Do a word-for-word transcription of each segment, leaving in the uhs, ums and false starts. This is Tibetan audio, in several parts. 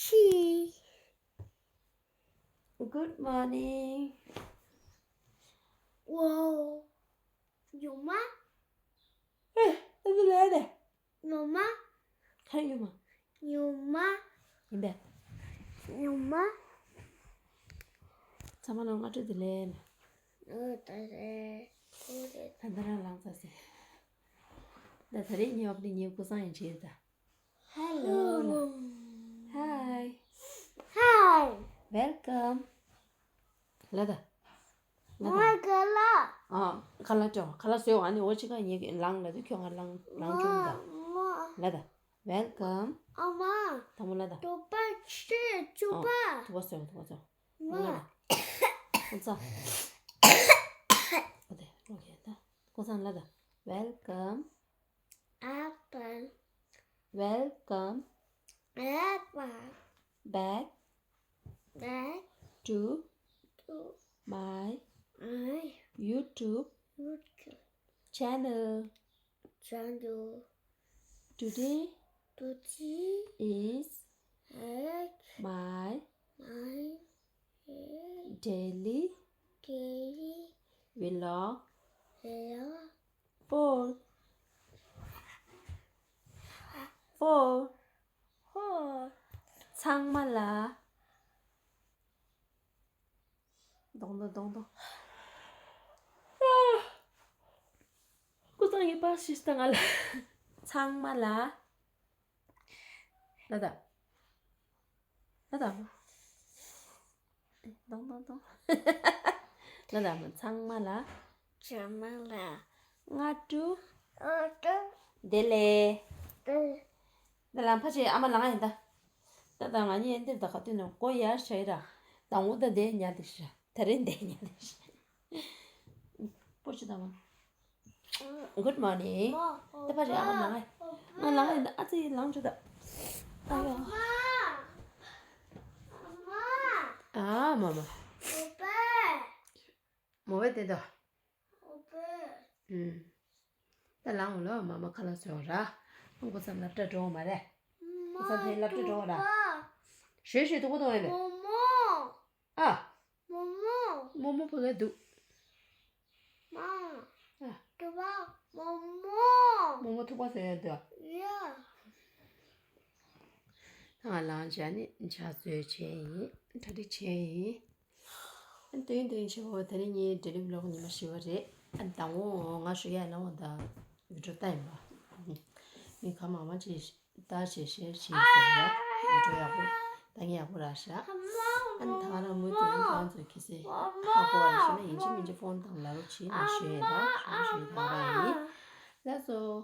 Tea. Good morning. Wow. ཉི་མ། ཨེ། ཨ་ཙི་ལས་ནས། ཉི་མ། ག་རེ་ཉི་མ། ཉི་མ། ཡིན་པས། ཉི་མ། ཚང་མ་ལ་སྔ་དྲོ་བདེ་ལེགས། ཨོ་ད་རེད། ད་ད་རང་ལངས་ཚར་ཟིན། ད་ད་རེས་ངའི་ཨོ་ཕི་ནི་ངའི་སྐུ་སང་ཡིན་བྱེད་ད། Hello. Hi. Hi. Welcome. ལ་ད། ལ་ད། ང་ག་ལ། ཨ། ཁ་ལག་སྤྲད། ཁ་ལག་བཟོས། ཨ་ནི་འོ་ཅི་ག་ཉེ་གི་ལངས་ལ་དུས་ཁྱོད་ང་ལངས་ལངས་བྱུང་ད། ལ་ད། Welcome. ཨ་མ། དང་པོ་ལ་ད། དུ་པ་ཆེ་ཆུ་པ། ཨ། དུ་པ་བཟོས། དུ་པ་བཟོས། མ། ལ་ད། ཁོ་ཚ། ཨ་དེ་རོགས་ཡ་ད། ཁོ་ཚ་ལ་ད། Welcome. Apple. Welcome. Apple. Back. Back. To. To. My. My. YouTube. YouTube. Channel. Channel. Today. Today. Is. Is. My. My. Daily. Daily. Vlog. Vlog. Four. Four. Four. ཚང་མ་ལ། དོང་དོང་དོང་དོང་། སྐུ་ཚང་གི་པར་ཤིས་ཏ་ང་ལ། ཚང་མ་ལ། ལ་ད། ལ་ད། དོང་དོང་དོང་། ལ་ད། ཚང་མ་ལ། ཚང་མ་ལ། སྔ་དྲོ། སྔ་དྲོ། བདེ་ལེགས། བདེ་ལེགས། ད་ལ་ཕ་ཆེ་ཨ་མ་ལངས་ཡིན་ད། ད་ད་ང་གཉིས་འདིར་ད་ག་དུས་ནས་སྒོ་ཡར་ཕྱེ་ར། དང་པོ་ད་འདི་ཉལ་དེ་ཤ། ད་རེས་འདི་ཉལ་དེ་ཤ། པོ་ཆུ་དང་མ། Good morning. ད་ཕ་ཆེ་ཨ་མ་ལངས་ཡིན། ང་ལངས་ཡིན་ད། ཨ་ཙི་ལངས་བྱོས་ད། ཨ་ཡོ། ཨ་མ། མ། ཨ་མ་མ། མོ་བས་དེ་དོ། ཨུམ། ད་ལངས་འོང་ལོ། མ་མ་ཁ་ལག་བཟོས་འོང་ར། ཁོང་ཚང་སློབ་གྲྭ་འགྲོ་འོང་མ་རེད། ཁོང་ཚང་དེ་སློབ་གྲྭ་འགྲོ་འོང་ར། ཞོད་ཞོད་སྡུག་པོ་གཏོང་ཡ་མེད། མོ་མོ། ཨ། མོ་མོ། མོ་མོ་ཕ་གི་འདུག་མ། ཨ། དུ་བ། མོ་མོ། མོ་མོ་ཐུག་པ་བཟོས་ཡོད་འདུག་ཡ། ད་ང་ལངས་བྱས་ནི་ཇ་བཟོས་བྱས་ཡིན། གྲ་སྒྲིག་བྱས་ཡིན། ཨ་ནི་དུས་ཡུན་དུས་ཡུན་ཆེན་པོ་དེ་རིང་ངའི་daily vlog ཉི་མ་བཞི་པ་རེད། ཨ་ནི་ཟླ་ངོ་ང་ཞུ་ཡ་ལ་འོ་ད་video བལྟ་ཡིན་པ། མི་ག་མང་མང་ཅིག་ལྟ་བྱེད་share བྱེད་ཟེར་ཡ། video ཡག་པོ་ལྟ་མཁན་ཡག་པོ་རག་ཤག་ཨ་ནི་ད་ང་རང་མུ་མཐུད་ནས་ཁོང་ཚོས་གལ་སྲིད་ཧ་གོ་བ་རེད་ཤེ་ན་ཡིན་གཅིག་མིན་གཅིག་ཕོན་དང་ལབ་རོགས་བྱེད་ནས་ཞུ་ཡ་ད་ཞུ་ཞུ་ད་ར་ཡིན། That's all.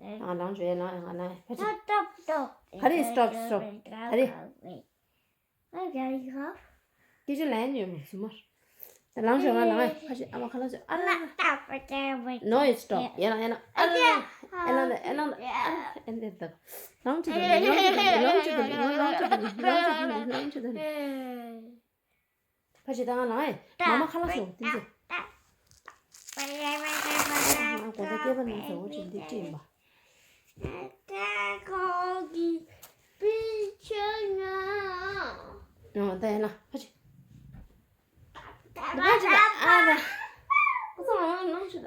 ང་ལངས་བྱས་ལངས་ང་ལངས་ཕ་ཆེ། Stop, stop. ག་རེ་stop, stop? ག་རེ། སྐད་ཆ་ལན་ཡོད་མ་སུ་མར། ད་ལངས་བྱས་ང་ལངས་ཕ་ཆེ་ཨ་མ་ཁ་ལག་བྱས་ཨ་ལ། No, it's stop. ཡ་ལ་ཡ་ལ་ཨ་ལ། ཨ་ལ་ཨ་ལ་ཨ་ལ་ཨ་ལ། ལངས་བྱས་ད་ལངས་བྱས་ད་ལངས་བྱས་ད་ལངས་བྱས་ད། ཕ་ཆེ་ད་ང་ལངས་ཨེ། མ་མ་ཁ་ལག་ཟོ་ཏིན་ཙེ། ང་གོ་ད་སྐྱེས་པ་ནང་ཟོ་བོ་ཅིག་འདི་ཅིག་ཡིན་པ། ཨོ་ད་ཡ་ན་ཕ་ཆེ། ཕ་ཆེ་ད་ཨ་ད། ཁོ་ཚོ་ང་ལངས་ཆུ་ད།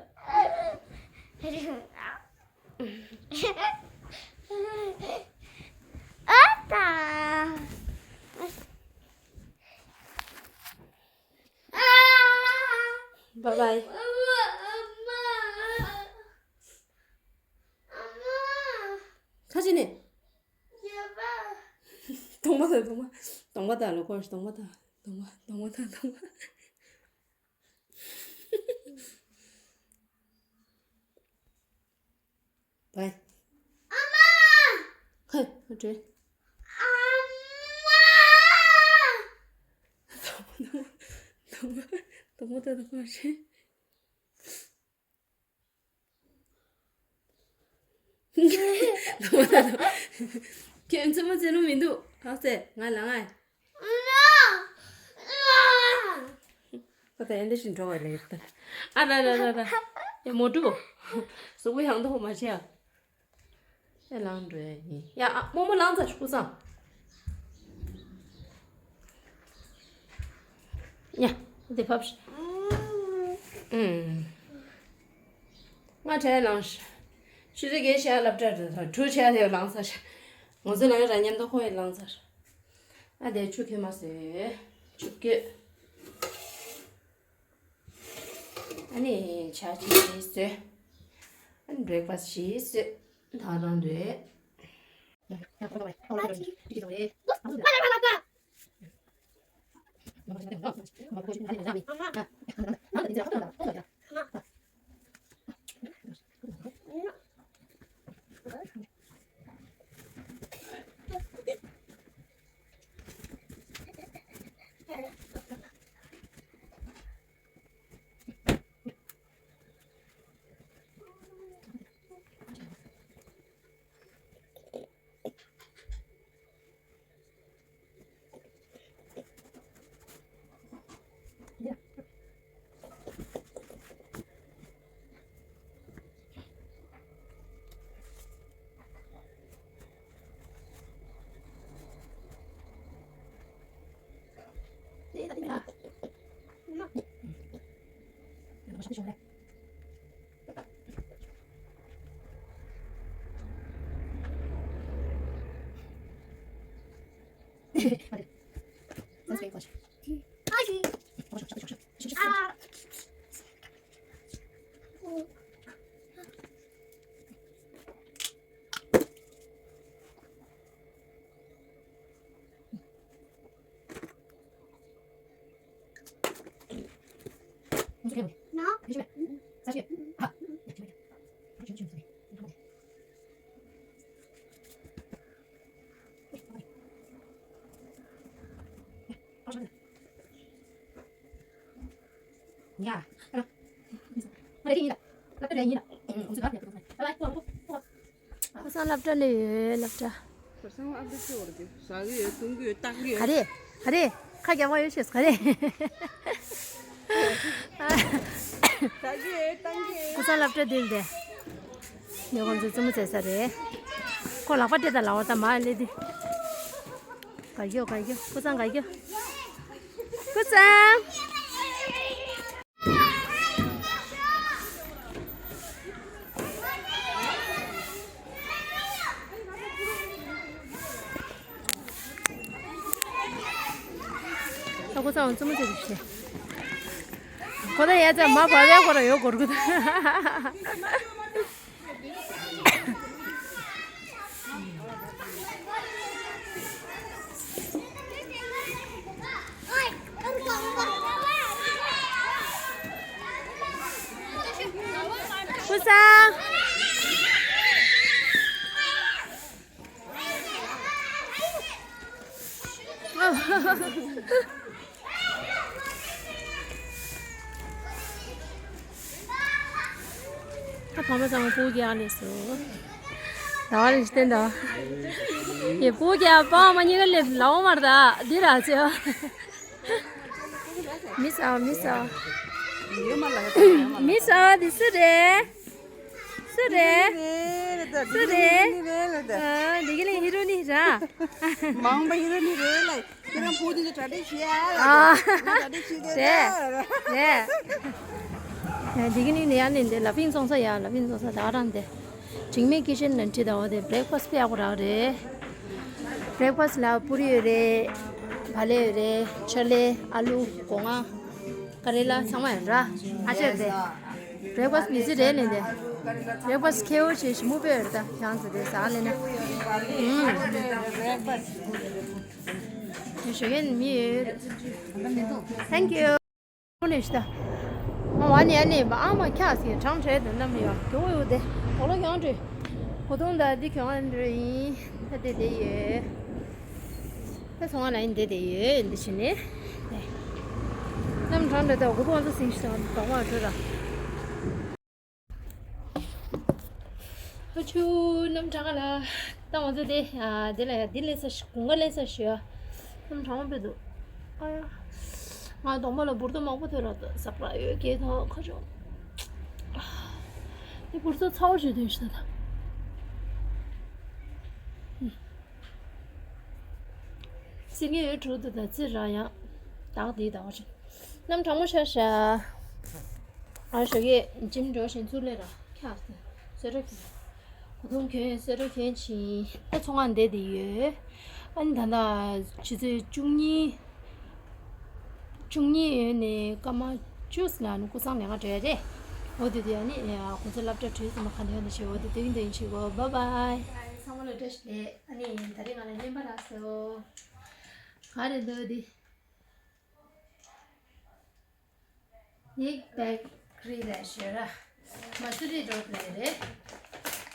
ཨ་ད། Bye bye. ཁ་ཅིག་ནི། གདོང་པ་དང་གདོང་པ། གདོང་པ་དང་ལོ་ཀོ་གདོང་པ་དང་གདོང་པ་གདོང་པ་དང་གདོང་པ། Bye. ཨ་མ། ཧེ། ཨ་ཅེ། ཨ་མ། དང་པོ་དང་དང་པོ་ཨ་ཅེ། ཁྱོད་མཚན་མོ་བྱེད་ལུགས་མི་འདུག་ཨ་ཙེ། ང་ལངས་ཨ། ཁོ་ད་ཡན་དེ་བཞིན་འགྲོ་བ་ལས་ཡོད། ཨ་ར་ར་ར་ར། ཡ་མོ་ཀྲུ། གཟུགས་པོ་ཡང་དུ་མ་བྱེད་ཨ། ཡ་ལངས་འགྲོ་ཡ་ཡིན། ཡ་ཨ་རྨོ་མོ་ལངས་ཚར་སྐུ་སང་། ཉ། འདི་ཕབ་ཤ། ཨུམ། ང་གྲལ་ལངས་ཤ། ཆུ་ཚོད་བརྒྱད་ཆགས་སློབ་གྲྭ་རེད་ད། དྲུག་ཆགས་དེ་ལངས་ས་ཤ། ང་ཚོ་ལངས་ར་མཉམ་དུ་ཁོ་ཡི་ལངས་ཚར། ཨ་དེ་ཆུ་ཁོལ་མ་བཟོས། ཆུ་སྐྱོད། ཨ་ནི་ཇ་ཅིག་བཟོས། ཨ་ནི་བྷེ་རེག་ཕ་སི་ཞིག་བཟོས། ད་རང་འདོད། ཡ། ཁ་སང་སློབ་གྲྭ་ནས་ཡོད། སློབ་གྲྭ། ཁ་སང་ཨ་ཕ་ཅི་འོར་གི་ཟ་གི་ཡོད། བཏུང་གི་ཡོད། བཏང་གི་ཡོད། ག་རེ། ག་རེ། ཁ་རྒྱག་པ་ཡོད་ཤེས་ག་རེ། ཟ་གི་ཡོད། བཏང་གི་ཡོད། ཁ་སང་སློབ་གྲྭ་འདིར་བསྡད། ཉོ་གམ་ཚོ་རྩེད་མོ་རྩེ་ས་རེད། ཁོ་ལག་པ་སྤྲད་དང་ལག་པ་དང་མ་ལེ་དི། ག་རྒྱོ་ག་རྒྱོ། ཀུ་ཚང་ག་རྒྱོ། ཀུ་ཚང་། ཨ་ཁུ་ཚང་རྩེད་མོ་རྩེ་རུ་ཤེས། ཁོ་ད་ཡ་ཚ་མ་བ་བའི་ཁོ་ར་ཡོད་གོར་གུ་ད། ཀུ་ཚང་། ད་ཕ་མ་ཚང་མ་སྤུ་གུ་རྒྱག་ནས་སོ། ཟླ་བ་རིན་ཅི་བསྟན་ད། ཡེ་སྤུ་གུ་རྒྱག་པ་མ་གཉིས་ཀ་ལེབ་ལའོ་མར་ད་འདི་ར་ཚེ། མི་ཟ་བ་མི་ཟ་བ། མི་ཟ་བ་འདི་སུ་རེད། སུ་རེད། སུ་རེད། ཨ་འདི་གི་ལས་ཧི་རོ་ནི་ར། མང་པ་ཧི་རོ་ནི་རེད་ལ། ཁྱེད་རང་བུ་དེ་ཚོ་གྲ་སྒྲིག་བྱེད་ཨ། ཨ། ང་གྲ་སྒྲིག་བྱེད་དེ་རེད། རེད། ཡ་འདི་གི་ནི་ནི་ཡ་ནི་འདི་ལ་ཕིང་སོང་ས་ཡ་ལ་ཕིང་སོང་ས་ད་རང་འདི། འཇིགས་མེད་ཀི་ཆན་ལ་འཁྲིད་དང་འོ་དེ་བྷེ་རེག་ཕ་སི་དཔེ་ཡག་པོ་རག་རེད། བྷེ་རེག་ཕ་སི་ལ་པུ་རི་ཡོད་རེད། བག་ལེབ་ཡོད་རེད། ཕྱ་ལེ། ཨ་ལུ། སྒོ་ང་། ཀ་རེ་ལ་ཚང་མ་ཡོད་ར། ཨ་ཅེ་རེད། བྷེ་རེག་ཕ་སི་བི་ཟི་རེད་ལེ་འདི། བྷེ་རེག་ཕ་སི་ཁེ་འོ་ཆེ་ཞིམ་པོ་དཔེ་ཡོད་རེད་ད་ཁྱང་ཚོ་དེ་ཟ་ལེ་ན། ཨུམ། ཞོ་ཡན་མི་ཡོད། Thank you. ཁོ་ནས་ཤི་ད། ང་བ་ནས་ཨ་ནས་པ་ཨ་མ་ཁྱག་ཟིག་གྲང་བྲལ་དུ་བསྣམས་ཡོད་གྱོ་ཡོད་དེ། གོ་ལོ་གྱོང་འགྲོས། གོ་ཐུང་ད་འདི་གྱོང་འགྲོས་ཡིན། ད་དེ་དེ་ཡོད། ད་སོང་བ་ལ་ཡིན་དེ་དེ་ཡོད་འདི་ཕྱི་ནས། གནམ་གྲང་འདྲ་ད་གོ་ཁོང་ཚོ་སིང་ཤི་ད་གོང་མ་འགྲོ་ར། ཨ་ཆུ་གནམ་གྲང་ལ། ད་ང་ཚོ་དེ་ཨ་དེ་ལ་ཡ་དེ་ལས་ས་ཞིག་གུང་ག་ལས་ས་ཞིག་ཡ། གནམ་གྲང་པོ་དཔེ་འདུག་ཨ་ཡ། ང་གདོང་པ་ལ་འབུར་ཏོ་མང་པོ་ཐོན་ར་ད་ཟ་པ་ཡོད་སྐད་ཐོག་ཁ་ཆུང་། དེ་འབུར་ཏོ་ཚ་བོ་ཞིག་ཐོན་ཤི་ད་ད། སེར་སྔས་ཡོད་དྲུག་ཏུ་ད་ཙི་ར་ཡང་། དག་དེའི་ཟླ་བ་ཆེན། གནམ་གྲང་མོ་ཤར་ཤག་ཨ་ཞོགས་ཀས་འཇིམ་འགྲོ་བཞིན་ཚུར་སླེབས་ར་ཁྱག་སོ་སོ་ར་གྱོན། གོས་ཐུང་གྱོན་སོ་སོ་ར་གྱོན་ཕྱིན་ད་ཚོང་ཁང་བསྡད་དེ་ཡོད། ཨ་ནི་ད་ལྟ་ཆུ་ཚོད་བཅུ་གཉིས། བཅུ་གཉིས་ཡོལ་ནས་སྐར་མ་བཅུ་ཙམ་ལ་ནི་ཀུ་སང་ལས་ཀ་འགྲོ་ཡ་རེད། འོ་དེ་དུས་ཨ་ནི་ཁོ་ཚོ་སློབ་གྲྭ་གྲོལ་ཙམ་ལ་ག་འདྲ་ཡོད་ན་ཤེས། འོ་དེ་དུས་དུས་ཡིན་ཤེས་གོ། བཱའི་བཱའི། ཚང་མ་ལ་བཀྲ་ཤིས་བདེ་ལེགས། ཨ་ནི་ད་རེས་ང་ལ་རྔན་པ་རག་སོང་། ག་རེ་འདུག་འདི། ནིག་བེ་ཀ་རི་ལ་ཞོར་ར། མ་སུ་རི་རོ་ལ་རེད།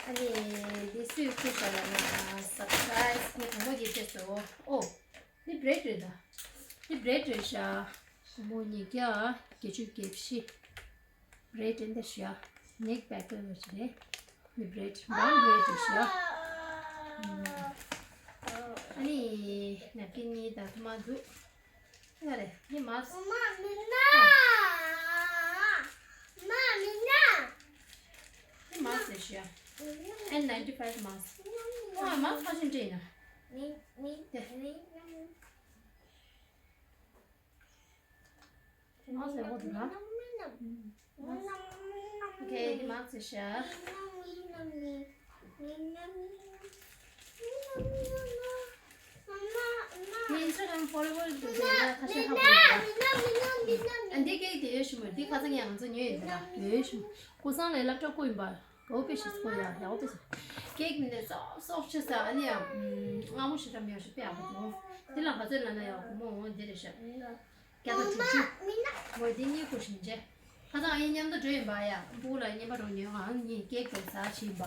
ཨ་ནི་འདི་སུས་བསྐུར་བཞག་ལབ་ན་སར་པ་རའི་ཛི་ངས་དང་པོ་གིས་བལྟས་སོང་། ཨོ། འདི་བྷི་རེཌ་རེད་ད། འདི་བྷི་རེཌ་རེད་ཤག་སྒོར་མོ་ཉིས་བརྒྱ་བརྒྱད་ཅུ་གྱ་བཞི། བྷི་རེཌ་འདི་འདྲ་ཞིག་ཡ། ནིག་བེ་ཀ་རི་རེད། འདི་བྷི་རེཌ་བྷ་རའུན་བྷི་རེཌ་རེད་ཤག་ཨ་ནི་ནེབ་ཀིན་གཉིས་དང་ཐུར་མ་འདུག་ཡ་རེད། ངས་མཱ་སི། མ་མི་ན། མ་མི་ན། ངས་མཱ་སི་ཞུ་ཡ། N ninety five mask. ཨ་མཱ་སི་ཁ་ཤས་སྤྲད་ཡིན་ན། མི་མི་དེ། མི་མ་ཟེར་བོ་འདུག་ལ། ཨོ་ཁེ། འདི་མ་ཟེར་ཤག་ངའི་ཨིན་སི་ཊ་གྷ་རམ་ཕོ་ལོ་ཝར་འདུག་ཟེར་ཡ་ཁ་ཤས་ཧ་གོ་ཡོད་ལ། འདི་ཀེག་དེ་ཡོད་ཤི་མོ། འདི་ཁ་སང་ངས་ང་ཚོ་ཉོས་ཡོད་འདི་ལ་ཡོད་ཤི་མོ། ཀུ་སང་ལས་སློབ་གྲྭ་བསྐུར་ཡིན་པ། ཡག་པོ་དཔེ་ཞིག་སྐོར་ཡ་ཡག་པོ་དཔེ་ཞིག་ཀེག་མིན་ནས་སོབ་སོབ་ཆེ་ས། ཨ་ནི་ཡང་མངར་མོ་ཞེ་དྲག་མེད་ཤག་དཔེ་ཡག་པོ་འདུག་འདི་ལ་ག་ཚོད་ལབ་ན་ཡག་སྒོར་མོ་འོང་འདི་རེད་ཤག་བརྒྱ་དང་དྲུག་ཅུ། འོ་འདི་གཉིས་བསྐུར་ཞིང་བྱས། ཁ་སང་ཨ་ཡེ་མཉམ་དུ་འགྲོ་ཡིན་པ་ཡ། སྤུ་གུ་ལ་རྔན་པ་རོགས་ཉོས། ཨང་གཉིས་ཀེག་དང་ཟ་བྱིན་པ།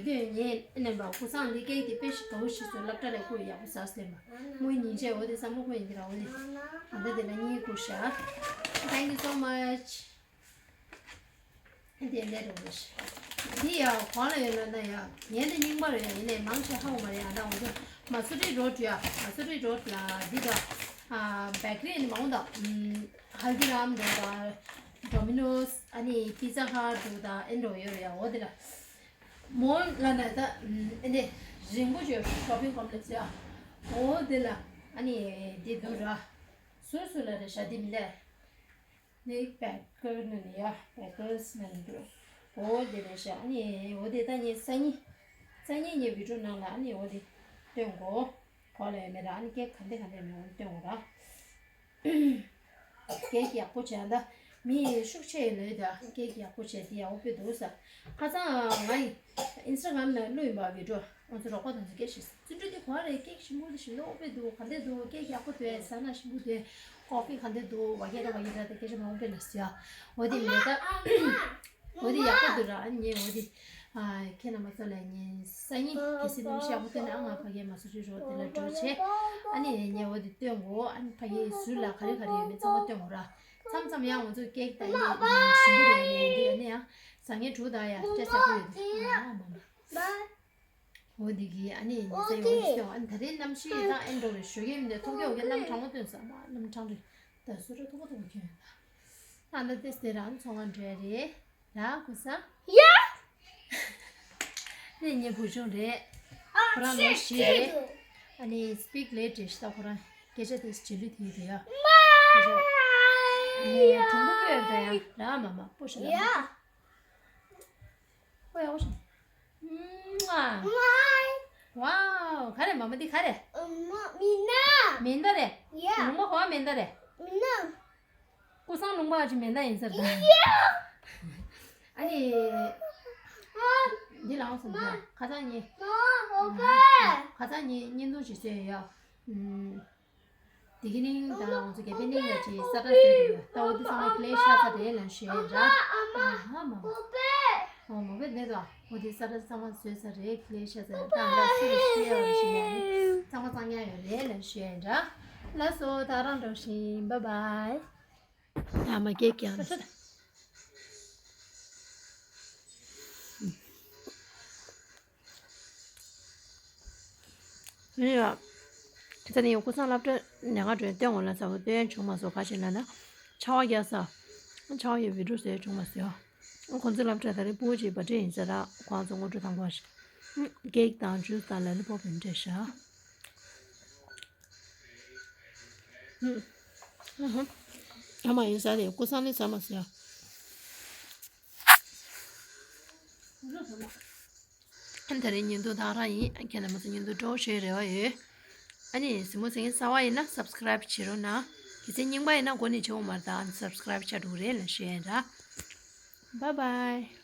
འདི་དོན་ངས་ཨེ་ནས་པ་ཀུ་སང་འདི་ཀེག་དེ་དཔེ་ཞིག་དགའ་བོ་ཞིག་སོང་། སློབ་གྲྭ་ལ་བསྐུར་ཡག་པོ་ཟ་སྟེ་མ་མོའི་ཉིན་བྱས། འོ་དེ་བསམ་བློ་འཁོར་ཡིན་གྱི་ར། འོ་དེ་ཨ་ད་དེ་ལ་གཉིས་བསྐུར་ཤག Thank you so much. དེ་ལས་རུང་རེད། འདི་ཡང་གང་ལ་ཡོད་ལབ་ན་ཡང་ངས་འདི་རྙིང་པ་རེད། ཡིན་ནའི་མང་ཆེ་ཧ་གོ་མ་རེད། ཡང་ད་འོ་ཚོ་མ་སུ་རི་རོ་ཌི་ཡ། མ་སུ་རི་རོ་ཌི་ལ་འདི་དང་ཨ་བེ་ཀ་རི་ནི་མང་པོ་དང་། ཧལ་དི་རམ་འདྲ་དང་། ཌོ་མི་ནོ་སི། ཨ་ནི་པི་ཛ་ཧ་ཊི་འདྲ་དང་། ཨེ་འདྲ་ཡོད་རེད་ཡ། འོ་དེ་ལ་མོལ་ལབ་ན་ད་ཨེ་འདི་རིང་པོ་ཅིག་ཡོད་རེད། ཤོ་པིང་ཀོམ་པི་ལེག་སི་ཡ། འོ་དེ་ལ་ཨ་ནི་འདི་འདུག་ར། ཟུར་ཟུར་ལ་རེད་ཤག་འདི་མི་ལས། ནི་བེ་ཀར་ནི་ནི་ཡ། བེ་ཀར་སི་ནི་འདུག་འོ་དེ་རེད་ཤག་ཨ་ནི་འོ་དེ་ད་ངས་སང་ཉིན། སང་ཉིན་ངའི་བི་ཌི་ཡོ་ནང་ལ་ཨ་ནི་འོ་དེ་སྟོན་གོ། གོ་ལ་ཡོད་མེད་ར། ཨ་ནི་ཀེག་ག་འདྲ་ག་འདྲ་མེད་འོ་སྟོན་གོ་ར། ཀེག་ཡག་པོ་བྱས། ད་མི་ཤུགས་ཆེ་ལོས་ད་ཀེག་ཡག་པོ་བྱས་དེ་ཡག་པོ་དཔེ་འདུག་ས། ཁ་སང་ང་ཡི་ཨིན་སི་ཊ་གྷ་རམ་ནང་བླུགས་ཡིན་པ། བི་ཌི་ཡོ། ང་ཚོ་རོགས་པ་དང་ཚོ་སྐད་ཆ་བཤད། བརྩོན་འགྲུས་འདི་ག་རེད། ཀེག་ཞིམ་པོ་འདི་ཞིམ་པོ་དཔེ་འདུག་ག་འདྲ་འདུག་ཀེག་ཡག་པོ་འདུག་ཟ་ན་ཞིམ་པོ་འདུག་ཀོ་ཕི་ག་འདྲ་འདུག་ཝ་གེ་ར་ཝ་གེ་ར་དེ་སྐད་ཆ་མང་པོ་སྤེལ་ལ་ཟེར་ཡ། འོ་དེ་མེད་ད། འོ་དེ་ཡག་པོ་འདུག་ར། ཨ་ནི་ངས་འོ་དེ་ཨ་ཁྱེད་རྣམ་པ་ཚོ་ལ་ངས་སང་ཉིན་གལ་སྲིད་གནམ་གཤིས་ཡག་པོ་ཐོན་ན་ཨ་ང་ཕ་གིའི་མ་སུ་རི་རོ་དེ་ལ་འགྲོ་བྱས། ཨ་ནི་ངས་འོ་དེ་སྟོན་གོ་ཨ་ནི་ཕ་གིའི་ཟུར་ལ་ག་རེ་ག་རེ་ཡོད་མེད་ཚང་མ་སྟོན་གོ་ར། མཚམས་མཚམས་ཡང་ང་ཚོ་ཀེག་དང་ཨ་ནི་ཞིམ་པོ་རེད། ཨ་ནི་ཡང་ཟ་མཁན་དྲུག་དང་ཡ་སྤྲད་ས་ཁོ་ཡོད་དེ། ཨ་མ་མ། འོ་འདི་གི་ཨ་ནི་ཉི་ཚེ་ཡོང་སོང་། ཨ་ནི་ད་རེས་གནམ་གཤིས་དང་ཨེ་འགྲོ་རེད། ཞོགས་ཀས་མིན་ནས་ཐོག་ཀའི་འོ་ཀའི་གནམ་གྲང་མོ་ཐོན་ས་མ་གནམ་གྲང་རེད། ད་སུ་ར་ཐོག་ཐོག་ཁྱོད་ད་ལྟ་ཏེ་སྟེ་རང་ཚོང་ང་འགྲོ་ཡ་རེད། ར་ཀུ་ས་ཡ། དེ་ངའི་བུ་ཆུང་རེད། ཁོ་རང་ལོ་བཞི་རེད། ཨ་ནི་སི་པིག་ལེ་ཊི་རེད་ཤག་ད་ཁོ་རང་སྐད་ཆ་དེ་བྱེད་ལུས་དེ་ཡོད་དེ་ཡ། སྐད་ཆ་ཨ་ནི་གྲུང་པོ་དཔེ་ཡོད་ད་ཡ། ར་མ་མ་པོ་ཤ་ལ་མ། ཨོ་ཡ་ཨོ་ཤི། ཝའོ། ག་རེ་མ་མ་འདི་ག་རེ། མིན་ད། མིན་ད་རེད། ཡ། ལུང་མ་གོ་བ་མིན་ད་རེད། མིན་ན། ཀུ་སང་ལུང་པ་ཅི་མིན་ད་ཡིན་ཟེར་ད། ཡ། ཨ་ནི། འདི་ལའང་སོང་ད་ཁ་སང་ཉིན། ཁ་སང་ཉིན་བརྙན་ཐུང་ཅིག་བཟོས་ཡོད། དེ་གི་ནི་ད་ང་ཚོ་རྒྱ་བལ་གླིང་ལ་ཅིག་ས་ཁྲ་བཟོས་འདུག་ད་འོ་དེ་ཚང་མ་ཀི་ལེ་ཤ་ཚ་རེད་ལབ་ཞུ་ཡ་འདྲ། ཨ་ཧ་མ་མ། འོ་མོ་བས་མེད་དོ། འོ་དེ་ས་ཁྲ་ཚང་མ་བཟོས་ཚར་རེད། ཀི་ལེ་ཤ་ཚ་རེད། ད་ང་ཚོ་ལ་ཤི་ཡ་ལབ་ཞུ་ཡ་ནི་ཚང་མ་གཙང་ཉག་ཡོད་རེད་ལབ་ཞུ་ཡ་འདྲ། ལགས་སོ། ད་རང་འགྲོ་ཤིང་། བཱའི་བཱའི། ཨ་མ་སྐད་རྒྱག་ན། ཡ། ད་ནི་ཀུ་སང་སློབ་གྲྭ་ནས་ང་འགྲོ་སྟོན་འོང་ལ་ཟ་བ་སྟོན་བྱུང་མ་སོང་། ག་ཞིག་ལབ་ན་ཆར་པ་རྒྱག་ས། ཆར་པ་ཡི་བི་ཌིའོ་བཟོས་བྱུང་མ་སོང་། ཁོང་ཚོའི་སློབ་གྲྭ་ད་རེས་ཕྲུ་གུ་ཅིག་བར་ཐི་ཌེ་ཡིན་ས་ར། ཁོང་ཚོ་སྔོན་འགྲོ་དང་པོ་ཞིག་ཀེག་དང་ཇུས་དང་ལ་ལི་པོབ་ཡིན་འདྲ་ཤག་ཨ་ཧ། ཨ་མ་ཡིན་ས་རེད། ཀུ་སང་ནི་ཟ་མ་ཟེར། ཨ་ནི་ད་རེས་ཉིན་ཐོ་ད་རང་ཡིན། ཁྱེད་རྣམ་པ་ཚོ་ཉིན་ཐོ་སྤྲོ་བོ་ཞིག་རེ་བ་ཡོད། ཨ་ནི་གཟིགས་མོ་གཟིགས་མཁན་གསར་བ་ཡིན་ན་སབ་སི་ཀ་རའིབ་བྱེད་རོགས་གནང་། གལ་སྲིད་རྙིང་པ་ཡིན་ན་འགོ་ནས་བྱེད་འོང་མ་རེད། ད་ཨ་ནི་སབ་སི་ཀ་རའིབ་བྱ་འགྲོ་གི་རེད་ལབ་ཞུ་ཡ་ཡིན་ད། Bye bye.